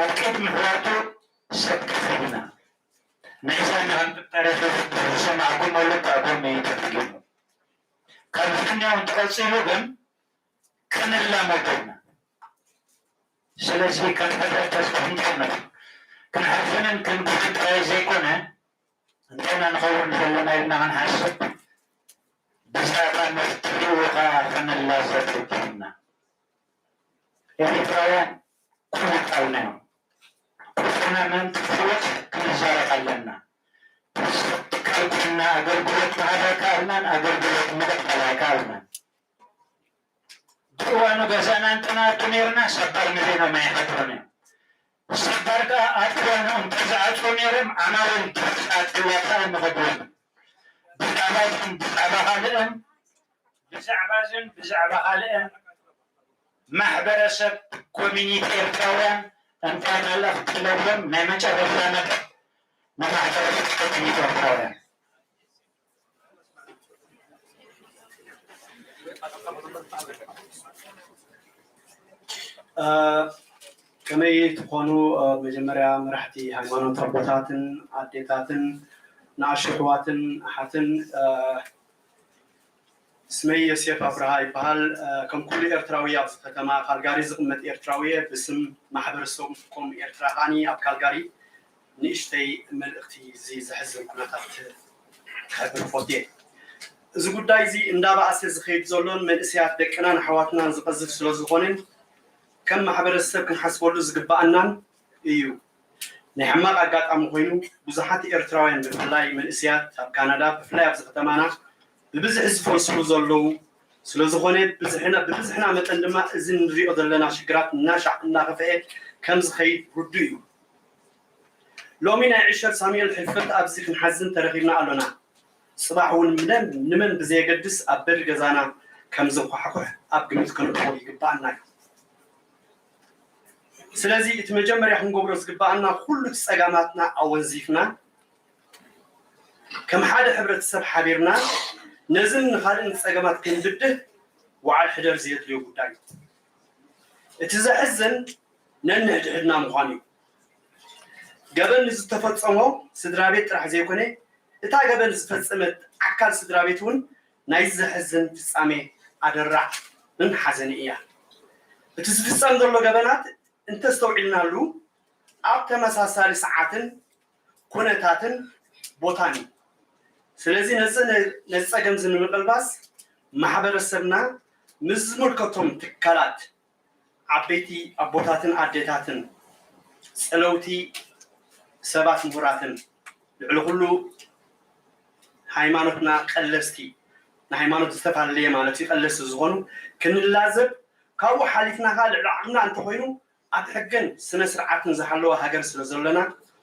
ኣብ ቅድሚ ኣሕዋቱ ሰብ ከፊልና ናይ ሳሚ ከም ተረፈ ዝሰማዕኩመሉ ኣጋጣሚ እዩ ተደጊሙ። ካብ ሕጂ እውን ተቐጺሉ ግን ክንላመዶ ኢና። ስለዚ ከም ሕብረተሰብ እንታይ ንብል? ክንሓዝንን ክንጉህን ጥራይ ዘይኮነ እንታይ ኢና ንኸውን ዘለና ኢልና ክንሓስብ ብዛዕባ መፍትሒኡ ኸኣ ክንላዘብ ግድን ኢና። ኤርትራውያን ኩሉ ቃልናዮም ኩልና ምእንቲ ፍትሒ ክንዛረብ ኣለና። ብዘት ትካል ኮይንና ኣገልግሎት ንሃብ ኣይከኣልናን ኣገልግሎት ንቕበል ኣይከኣልናን። ብእዋኑ ገዛና እንተንኣቱ ነይርና ሰባር ንበይኖም ኣይሓድሩን እዮም። ሰባር ከኣ ኣብ እዋኑ እንተዝዓጽዉ ነይሮም ዓማዊል ድርጅት ኣትሪዋ ከኣ ኣይምኸድዎምን። ብዛዕባ እዝን ብዛዕባ ካልእን ብዛዕባ እዝን ብዛዕባ ካልእን ማሕበረሰብ ኮሚኒቲ ኤርትራውያን እንታይ መልእኽቲ ኣለዎም? ናይ መጨረሻ ነገር ንማሕበረሰብ ኮሚኒቲ ኤርትራውያን። ከመይ ትኾኑ መጀመርያ መራሕቲ ሃይማኖት ኣቦታትን ኣዴታትን ንኣሽቱ ኣሕዋትን ኣሓትን ስመይ ዮሴፍ ኣብርሃ ይበሃል። ከም ኩሉ ኤርትራዊ ኣብዚ ከተማ ካልጋሪ ዝቕመጥ ኤርትራዊ እየ። ብስም ማሕበረሰብ ኮም ኤርትራ ከዓኒ ኣብ ካልጋሪ ንእሽተይ መልእኽቲ እዚ ዘሕዝን ኩነታት ክሕብር እፈቱ እየ። እዚ ጉዳይ እዚ እንዳበኣሰ ዝኸይድ ዘሎን መንእሰያት ደቅናን ኣሕዋትናን ዝቐዝፍ ስለዝኾነን ከም ማሕበረሰብ ክንሓስበሉ ዝግበኣናን እዩ። ናይ ሕማቕ ኣጋጣሚ ኮይኑ ብዙሓት ኤርትራውያን ብፍላይ መንእሰያት ኣብ ካናዳ ብፍላይ ኣብዚ ከተማና ብብዝሒ ዝፈልስሉ ዘለዉ ስለዝኾነ ብብዝሕና መጠን ድማ እዚ ንሪኦ ዘለና ሽግራት እናሻዕ እናኸፍአ ከም ዝኸይድ ርዱእ እዩ። ሎሚ ናይ ዒሸር ሳሙኤል ሕልፈት ኣብዚ ክንሓዝን ተረኺብና ኣሎና። ጽባሕ እውን ምነን ንመን ብዘየገድስ ኣብ በሪ ገዛና ከም ዝንኳሕኩሕ ኣብ ግምት ከነእትዎ ይግብኣና እዩ። ስለዚ እቲ መጀመርያ ክንገብሮ ዝግባኣና ኩሉ እቲ ጸጋማትና ኣወንዚፍና ከም ሓደ ሕብረተሰብ ሓቢርና ነዝን ንኻልእን ጸገማት ክንብድህ ወዓል ሕደር ዘየድልዮ ጉዳይ እዩ። እቲ ዘሕዝን ነንሕድሕድና ምዃኑ እዩ። ገበን ንዝተፈጸሞ ስድራ ቤት ጥራሕ ዘይኮነ እታ ገበን ዝፈጸመት ኣካል ስድራ ቤት እውን ናይ ዘሕዝን ፍጻሜ ኣደራዕን ሓዘን እያ። እቲ ዝፍጸም ዘሎ ገበናት እንተስተውዒልናሉ ኣብ ተመሳሳሊ ሰዓትን ኩነታትን ቦታን እዩ። ስለዚ ነዚ ነ- ነዚ ጸገም እዚ ንምቕልባስ ማሕበረሰብና ምስ ዝምልከቶም ትካላት ዓበይቲ ኣቦታትን ኣዴታትን ጸለውቲ ሰባት ምሁራትን ልዕሊ ኩሉ ሃይማኖትና ቀለስቲ ንሃይማኖት ዝተፈላለየ ማለት እዩ ቀለስቲ ዝኾኑ ክንላዘብ ካብኡ ሓሊፍና ኸዓ ልዕሊ ዓቕምና እንተኾይኑ ኣብ ሕግን ስነ ስርዓትን ዝሃለወ ሃገር ስለ ዘለና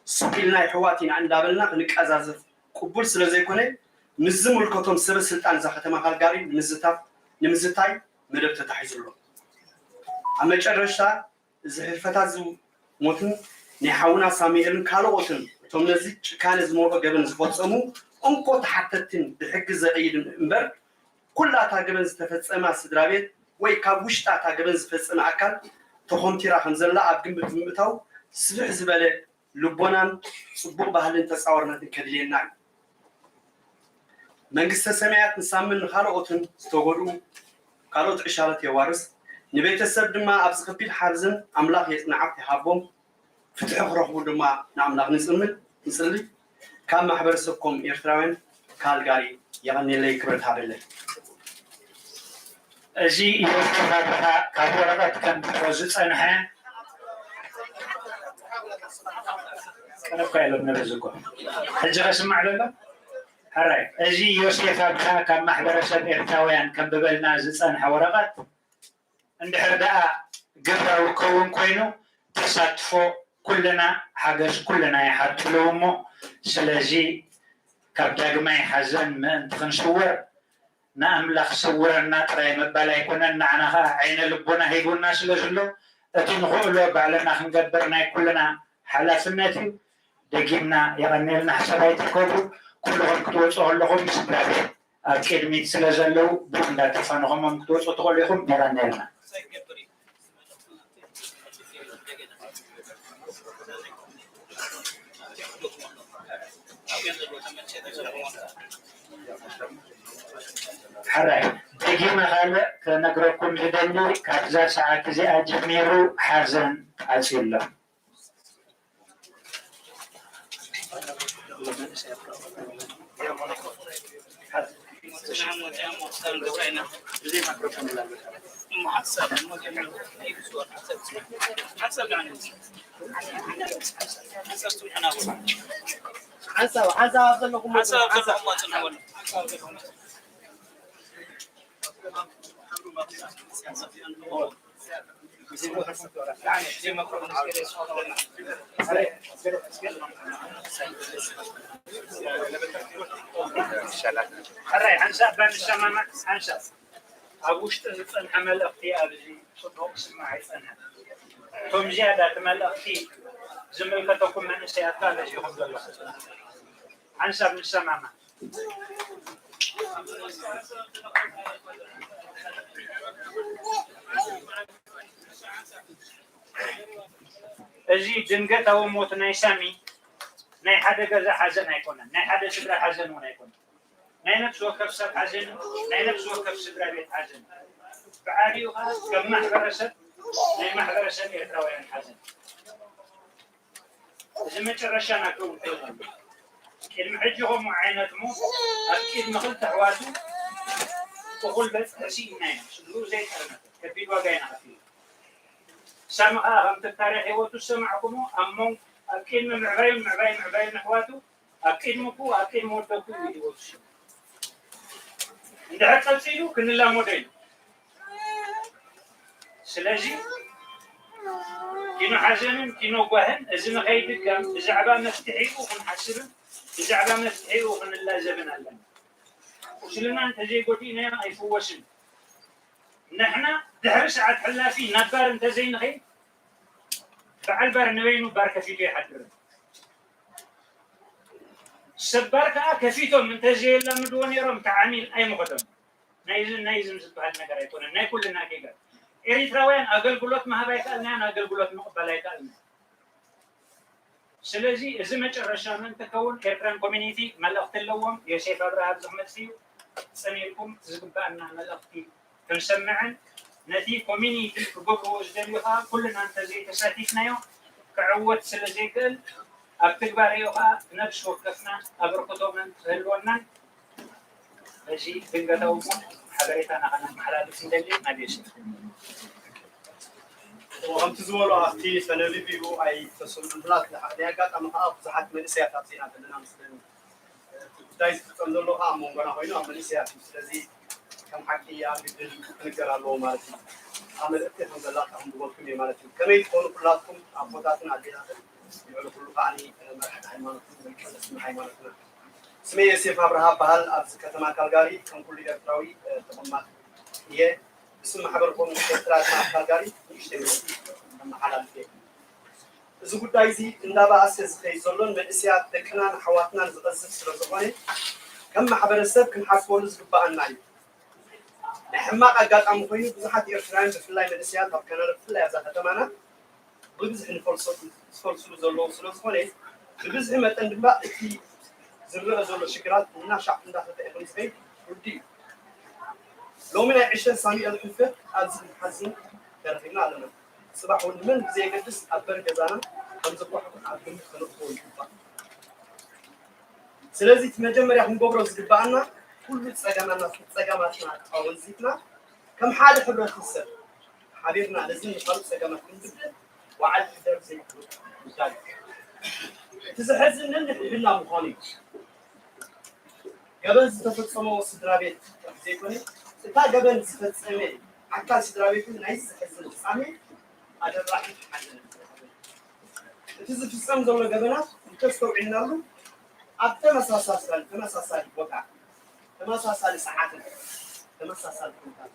ሱቕ ኢልና ይሕዋት ኢና እንዳበልና ክንቀዛዘፍ ቅቡል ስለ ዘይኮነ ምስ ዝምልከቶም ሰበ ስልጣን እዛ ከተማ ካልጋሪ ንምዝታፍ ንምዝታይ መደብ ተታሒዙ ኣሎ። ኣብ መጨረሽታ እዚ ሕልፈታት እዚ ሞትን ናይ ሓውና ሳሙኤልን ካልኦትን እቶም ነዚ ጭካነ ዝመልኦ ገበን ዝፈጸሙ እንኮ ተሓተትትን ብሕጊ ዘቕይድን እምበር ኩላ እታ ገበን ዝተፈጸማ ስድራ ቤት ወይ ካብ ውሽጣ እታ ገበን ዝፈጸመ ኣካል ተኾምቲራ ከም ዘላ ኣብ ግምት ብምእታው ስፍሕ ዝበለ ልቦናን ጽቡቕ ባህልን ተጻዋርነትን ከድልየና እዩ። መንግስተ ሰማያት ንሳምን ንኻልኦትን ዝተጎድኡ ካልኦት ዕሻላት የዋርስ፣ ንቤተሰብ ድማ ኣብዚ ከቢድ ሓዘን ኣምላኽ የጽንዓት ይሃቦም፣ ፍትሒ ክረኽቡ ድማ ንኣምላኽ ንጽምን ንጽሊ። ካብ ማሕበረሰብ ኮም ኤርትራውያን ካልጋሪ የቐንየለይ ክብረት ሃበለይ። እዚ የወስከፋ ድኻ ካብ ወረቐት ከም ድሮ ዝጸንሐ ቀረብካ ኢሎም ነብዚ እኮ ሕጂ ከስማዕ ዘሎ ሕራይ እዚ ዮሴፍ ኣብርሃ ካብ ማሕበረሰብ ኤርትራውያን ከንብበልና ዝጸንሐ ወረቐት እንድሕር ደኣ ግብራዊ ክኸውን ኮይኑ ተሳትፎ ኩልና ሓገዝ ኩልና ይሓትሉ እሞ ስለዚ ካብ ዳግማይ ሓዘን ምእንቲ ክንስወር ንኣምላኽ ስውረና ጥራይ ምባል ኣይኮነን፣ ንዓና ኸኣ ዓይነ ልቦና ሂቡና ስለ ዝሎ፣ እቲ ንኽእሎ ባዕልና ክንገብር ናይ ኩልና ሓላፍነት እዩ። ደጊምና የቐንየልና፣ ሓሳብ ኣይትርከቡ። ኩልኹም ክትወጹ ከለኹም ስድራ ቤት ኣብ ቅድሚት ስለ ዘለዉ፣ ቡን እንዳተፋነኹሞም ክትወጹ ትኽእሉ ኢኹም። የቐንየልና። ሕራይ ደጊመ ካልእ ክነግረኩም ዝደሊ ካብዛ ሰዓት እዚኣ ጀሚሩ ሓዘን ዓፂሎም። ሕራይ ሓንሳብ ባንሰማማዕ ሓንሳብ ኣብ ውሽጢ ዝጸንሐ መልእኽቲ ኣብዚ ጽቡቕ ክስማዕ ኣይጸንሐን። እቶም ዝያዳ እቲ መልእኽቲ ዝምልከተኩም መንእሰያት ከኣ በዚኹም ዘለኹም ሓንሳብ ንሰማማዕ። እዚ ድንገታዊ ሞት ናይ ሳሚ ናይ ሓደ ገዛ ሓዘን ኣይኮነን፣ ናይ ሓደ ስድራ ሓዘን እውን ኣይኮነን። ናይ ነፍሲ ወከፍ ሰብ ሓዘን፣ ናይ ነፍሲ ወከፍ ስድራ ቤት ሓዘን፣ ብዓቢኡ ከዓ ከም ማሕበረሰብ ናይ ማሕበረሰብ ኤርትራውያን ሓዘን። እዚ መጨረሻ ናቶም ቅድሚ ሕጂ ከምኡ ዓይነት ሞ ኣብ ቅድሚ ክልተ ኣሕዋቱ እኹል በፅሒ ስኢና ኢና። ስድርኡ ዘይጠርነፈ ከቢድ ዋጋ ኢና ከፊልና። ሳሚ ከዓ ከምቲ ታሪክ ህይወቱ ዝሰማዕኩሞ ኣብ ሞንጎ ኣብ ቅድሚ ምዕባዩን ምዕባይ ምዕባዩን ኣሕዋቱ ኣብ ቅድምኩ ኣብ ቅድሚ ወደኩ እዩ ህይወቱ ሽም እንድሕር ቀፂሉ ክንላመዶ ኢና። ስለዚ ኪኖ ሓዘንን ኪኖ ጓህን እዚ ንኸይድገም ብዛዕባ መፍትሒኡ ክንሓስብን ብዛዕባ መፍትሒኡ ክንላዘብን ኣለና። ቁስልና እንተዘይጎዲእናዮ ኣይፍወስን። ንሕና ድሕሪ ሰዓት ሕላፊ ናብ ባር እንተዘይንኸይድ በዓል ባር ንበይኑ ባር ከፊቱ ይሓድርን። ሰብ ባር ከዓ ከፊቶም እንተዘየላምድዎ ነይሮም ተዓሚል ኣይምኸቶም። ናይዝን ናይዝን ዝበሃል ነገር ኣይኮነን። ናይ ኩልና ጌጋ። ኤሪትራውያን ኣገልግሎት ምሃብ ኣይከኣልናዮን፣ ኣገልግሎት ምቕባል ኣይከኣልናዮን። ስለዚ እዚ መጨረሻ ምእንቲ ከውን ኤርትራን ኮሚኒቲ መልእኽቲ ኣለዎም። ዮሴፍ ኣብርሃ ኣብዚ ክመጽእ እዩ። ጸሚርኩም ዝግባኣና መልእኽቲ ክንሰምዕን ነቲ ኮሚኒቲ ክገብርዎ ዝደልዩ ከዓ ኩልና እንተዘይተሳቲፍናዮ ክዕወት ስለ ዘይክእል ኣብ ትግባሬኡ ከዓ ነብሲ ወከፍና ኣበርክቶ ምእንቲ ክህልወናን በዚ ድንገታዊ እሞ ሓበሬታና ከነመሓላልፍ ንደሊ ናብ ዮሴፍ። ከምቲ ዝበሎ ኣብቲ ተነቢቡ ኣይተሰምዑን ብላ ናይ ኣጋጣሚ ከዓ ብዙሓት መንእሰያት ኣብዚና ዘለና ምስለኒ እቲ ጉዳይ ዝፍፀም ዘሎ ከዓ ኣብ መንጎና ኮይኑ ኣብ መንእሰያት እዩ ስለዚ ከም ሓቂ ኣብ ግድን ክንገር ኣለዎ ማለት እዩ ኣብ መልእክቲ ከም ዘላ ከም ዝበልኩም እዩ ማለት እዩ ከመይ ትኾኑ ኩላትኩም ኣቦታትን ኣዴታትን ልዕሊ ኩሉ ከዓ መራሕቲ ሃይማኖትን ውልቀ ሃይማኖትና ስመይ ዮሴፍ ኣብርሃ በሃል ኣብዚ ከተማ ካልጋሪ ከም ኩሉ ኤርትራዊ ተቐማጥ እየ ብስም ማሕበር ኮሚኒስት ኤርትራ ድማ ኣብ ካልጋሪ ንእሽተይ መልእክቲ ከመሓላልፍ እየ እዚ ጉዳይ እዚ እንዳባኣሰ ዝኸይድ ዘሎን መንእሰያት ደቅናን ኣሕዋትናን ዝቐዝፍ ስለ ዝኾነ ከም ማሕበረሰብ ክንሓስበሉ ዝግባኣና እዩ ናይ ሕማቕ ኣጋጣሚ ኮይኑ ብዙሓት ኤርትራውያን ብፍላይ መንእሰያት ኣብ ካናዳ ብፍላይ ኣብዛ ከተማና ብብዝሒ ዝፈልስሉ ዘለዉ ስለ ዝኾነ ብብዝሒ መጠን ድማ እቲ ዝረአ ዘሎ ሽግራት እናሻዕ እንዳኸፍአ ከም ዝኸይድ ርዱእ እዩ። ሎሚ ናይ ዕሸል ሳሙኤል ሕልፈት ኣብዚ ዝሓዝን ተረኺብና ኣለና። ፅባሕ እውን ንመን ብዘየገድስ ኣብ በሪ ገዛና ከም ዘኳሕኩሕ ኣብ ግምት ከነእትዎ ይግባእ። ስለዚ እቲ መጀመርያ ክንገብሮ ዝግበኣና ኩሉ ፀገማትና ኣወንዚፍና ከም ሓደ ሕብረተሰብ ሓቢርና ነዚ ንካልእ ፀገማት ክንብድል ወዓል ሕደር ዘይክእል ጉዳይ እዩ። እቲ ዘሕዝን ነንሕድሕድና ምዃኑ እዩ። ገበን ዝተፈፀሞ ስድራ ቤት ጥራሕ ዘይኮነ እታ ገበን ዝፈፀመ ኣካል ስድራ ቤት እውን ናይዚ ዘሕዝን ፍፃሜ ኣደራዒ ሓዘን እቲ ዝፍፀም ዘሎ ገበናት እንተስተውዒልናሉ ኣብ ተመሳሳሊ ተመሳሳሊ ቦታ ተመሳሳሊ ሰዓትን ተመሳሳሊ ኩነታት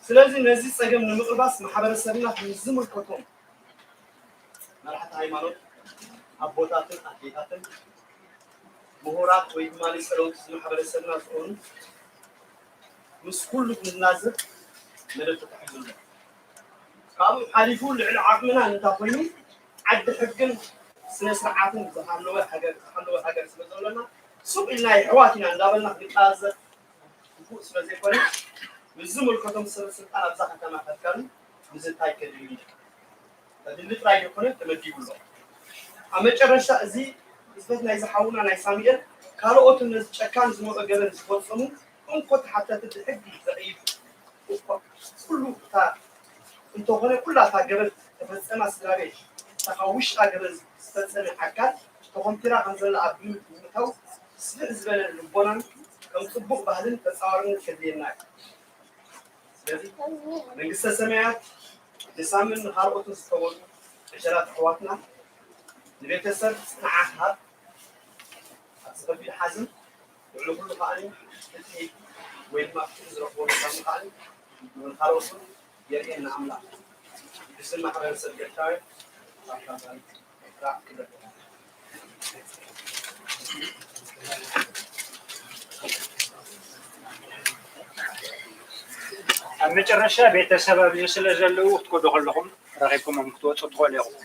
ስለዚ ነዚ ፀገም ንምቕልባስ ማሕበረሰብና ምስ ዝምልከቶም መራሕቲ ሃይማኖት ኣቦታትን ኣዴታትን ምሁራት ወይ ድማ ጸለውቲ እዚ ማሕበረሰብና ዝኾኑ ምስ ኩሉ ክንናዘብ መደብ ተታሒዙ ኣሎ። ካብኡ ሓሊፉ ልዕሊ ዓቕምና እንታ ኮይኑ ዓዲ ሕግን ስነ ስርዓትን ዝሃለወ ሃገር ዝሃለወ ሃገር ስለ ዘለና ሱቕ ኢልና የሕዋት ኢና እንዳበልና ክንቃዘብ ግቡእ ስለ ዘይኮነ ምስ ዝምልከቶም ሰበ ስልጣን ኣብዛ ከተማ ከካሉ ምዝታይ ከድልዩ እዩ። ተድሊ ጥራይ ዘይኮነ ተመዲቡ ኣሎ። ኣብ መጨረሽታ እዚ ህዝበት ናይዚ ሓውና ናይ ሳሙኤል ካልኦትን ነዚ ጨካን ዝመጦ ገበን ዝፈጸሙ እንኮ ተሓተቲ ብሕጊ ዘቕይድ እኳ ኩሉ እታ እንተኾነ ኩላ እታ ገበን ተፈጸማ ስድራ ቤት እታ ካብ ውሽጣ ገበን ዝፈጸመ ኣካል ተኾምቲራ ከም ዘላ ኣብ ግምት ብምእታው ስፍሕ ዝበለ ልቦናን ከም ጽቡቕ ባህልን ተጻዋርነት ከድልየና እዩ። ስለዚ መንግስተ ሰማያት ንሳምን ንኻልኦትን ዝተወሉ ዕሸላት ኣሕዋትና ንቤተሰብ ጽንዓት ሃብ ኣብዚ ከቢድ ሓዘን ልዕሊ ኩሉ ከዓኒ ፍትሒ ወይ ድማ ፍትሒ ዝረኽበሉ ሳሚ ከዓኒ ንኻልኦትን የርእየና ኣምላኽ ብስም ማሕበረሰብ ኤርትራውያን ኣብ መጨረሻ ቤተሰብ ኣብዚ ስለ ዘለዉ ክትከዱ ከለኹም ረኺብኩሞም ክትወፁ ትኽእሉ ኢኹም።